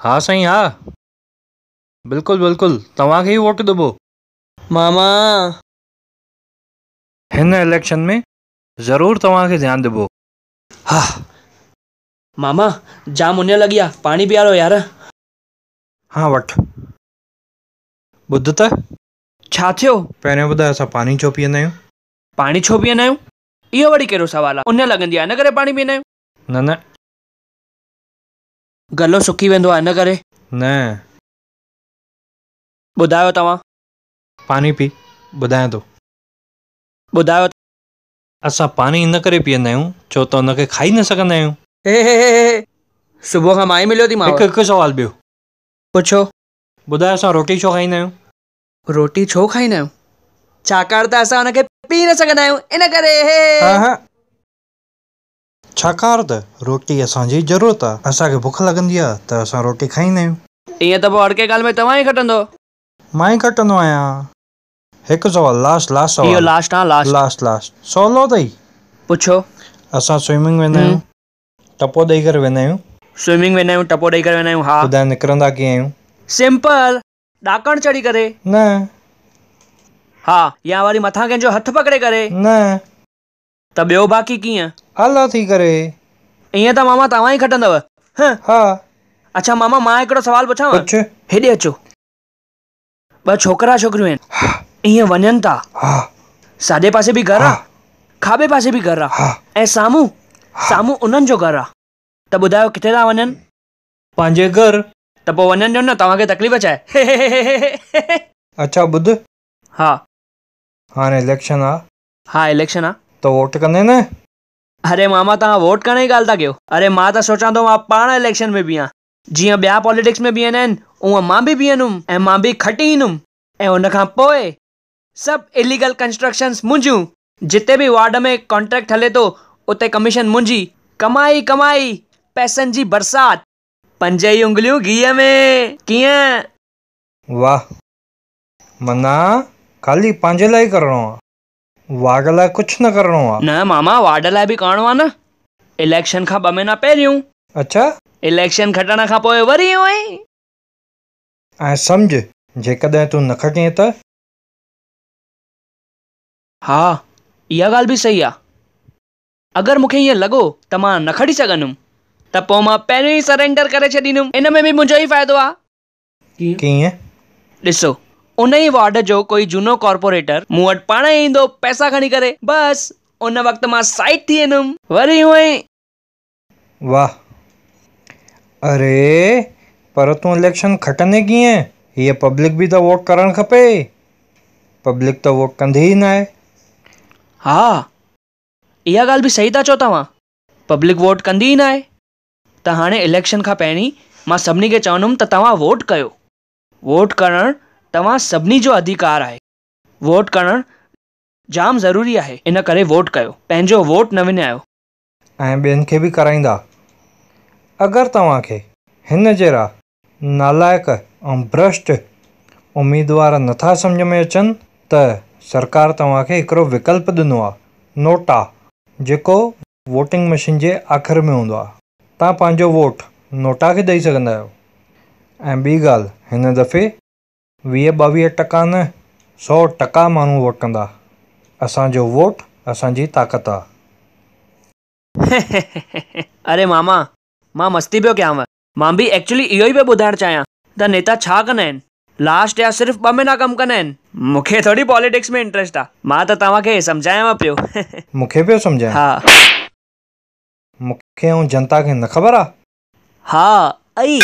ها سائين ها. بلڪل بلڪل توهان کي ئي ووٽ ڏبو. ماما. هن اليڪشن ۾ ضرور توهان کي ڌيان ڏبو. ها ماما جام اڃ لڳي آ پاڻي پيارو يار. ها وٺ. ٻڌ ته. ڇا ٿيو؟ پهريون ٻڌاء اسان پاڻي ڇو پيئندا آهيون؟ پاڻي ڇو پيئندا آهيون؟ اهو وري ڪهڙو سوال آ؟ اڃ لڳندي آ ان ڪري پاڻي پيئندا آهيون. نه نه. گلو سڪي ويندو آ ان ڪري. نه. ٻڌايو توهان. پاڻي پي ٻڌايان ٿو. ٻڌايو. اسان پاڻي ان ڪري پيئندا آهيون ڇو ته ان کي کائي نه سگهندا آهيون. هي صبح کان مان ئي مليو ٿي مانو. هڪ هڪ سوال ٻيو. پڇو. ٻڌايو اسان روٽي ڇو کائيندا آهيون؟ روٽي ڇو کائيندا آهيون؟ ڇاڪاڻ ته اسان ان کي پي نه سگهندا آهيون ان ڪري. اها. ڇاڪاڻ ته روٽي اسان جي ضرورت آ. اسان کي بک لڳندي آ ته اسان روٽي کائيندا آهيون. ائين ته پوء هر ڪنهن ڳالهه ۾ توهان ئي کٽندو. مان ئي کٽندو آهيان. هڪ سوال لاسٽ لاسٽ اهو سوال. لاسٽ ها لاسٽ. لاسٽ لاسٽ سولو اٿئي. پڇو. اسان سوئمنگ ويندا آهيون ٽپو ڏئي ڪري ويندا آهيون. سوئمنگ ويندا آهيون ٽپو ڏئي ڪري ويندا آهيون ها. ٻڌاء نڪرندا ڪيئن آهيون؟ سمپل ڏاڪڻ چڙهي ڪري. نه. ها يا وري مٿان ڪنهن جو هٿ پڪڙي ڪري. نه. ته ٻيو باقي ڪيئن؟ آلا ٿي ڪري. ائين ته ماما توهان ئي کٽندؤ. هه. ها. اڇا ماما مان هڪڙو سوال پڇانو؟ پڇ. هيڏي اچو. ٻه ڇوڪرا ڇوڪريون آهن. ها. ائين وڃن ٿا. ها. ساڄي پاسي به گهر آ. ها. کاٻي پاسي به گهر آ. ها. ۽ سامهون، سامهون انهن جو گهر آ. ته ٻڌايو ڪٿي ٿا وڃن؟ پنهنجي گهر. ته پوء وڃن ڏيو نه توهان کي تڪليف ڇا آهي؟ اڇا ٻڌ. ها. هاڻي اليڪشن آ. ها اليڪشن آ. ته ووٽ ڪندين نه؟ اري ماما توهان ووٽ ڪرڻ جي ڳالهه ٿا ڪيو. اري مان ته سوچان ٿو مان پاڻ اليڪشن ۾ بيهان. جيئن ٻيا پاليٽڪس ۾ بيهندا آهن اونئن مان به بيهندم ۽ مان به کٽي ايندم ۽ ان کان پوء سڀ اليگل ڪنسٽرڪشنس منهنجون. جتي به وارڊ ۾ ڪانٽريڪٽ هلي ٿو اتي ڪميشن منهنجي. ڪمائي ڪمائي پئسن جي برسات. پنج ئي انگليون گيهه ۾. ڪيئن؟ واه معنيٰ خالي پنهنجي لاء ئي ڪرڻو آ. وارڊ لاء ڪجهه نه ڪرڻو آ. نه ماما وارڊ لاء به ڪرڻو آ نه. اليڪشن کان ٻه مهينا پهريون. اڇا. اليڪشن کٽڻ کان پوء وري اونئين ئي. ۽ سمجهه جيڪڏهن تون نه کٽين ته؟ ها اها ڳالهه به صحيح آ. اگر مون کي ائين لڳو ته مان نه کٽي سگهندم ته پوء مان پهريون ئي سرينڊر ڪري ڇڏيندم. ان ۾ به منهنجو ئي فائدو آ. ڪيئن؟ ڏسو، ان ئي وارڊ جو ڪوئي جهونو ڪارپوريٽر مون وٽ پاڻ ئي ايندو پئسا کڻي ڪري. بس، ان وقت مان سائيڊ ٿي ويندم. وري اونئين ئي. واهه! اري پر تون اليڪشن کٽندين ڪيئن؟ هيء پبلڪ به ته ووٽ ڪرڻ کپي. پبلڪ ته ووٽ ڪندي ئي ناهي. ها، اها ڳالهه به صحيح ٿا چئو توهان. پبلڪ ووٽ ڪندي ئي ناهي. ته هاڻي اليڪشن کان پهرين مان سڀني کي چوندم ته توهان ووٽ ڪيو. ووٽ ڪرڻ توهان سڀني جو اڌيڪار آهي. ووٽ ڪرڻ جام ضروري آهي ان ڪري ووٽ ڪيو. پنهنجو ووٽ نه وڃايو. ۽ ٻين کي به ڪرائيندا. اگر توهان کي هن جهڙا نالائق ۽ ڀرشٽ اميدوار نٿا سمجهه ۾ اچن ته سرڪار توهان کي هڪڙو وڪلپ ڏنو آهي نوٽا جيڪو ووٽنگ مشين جي آخر ۾ هوندو آهي. توهان پنهنجو ووٽ نوٽا کي ڏئي سگهندا آهيو. ۽ ٻي ڳالهه هن دفعي ويهه ٻاويهه ٽڪا نه 100% ماڻهو ووٽ ڪندا. اسان جو ووٽ اسان جي طاقت آ. اري ماما مان مستي پيو ڪيانو. مان به ايڪچولي اهو ئي پيو ٻڌائڻ چاهيان ته نيتا ڇا ڪندا آهن. لاسٽ يا صرف ٻه مهينا ڪم ڪندا آهن. مون کي ٿوري پاليٽڪس ۾ انٽريسٽ آ. مان ته توهان کي سمجهايانو پيو. مون کي پيو سمجهائين؟ ها. مون کي ۽ جنتا کي نه خبر آ؟ ها ائي.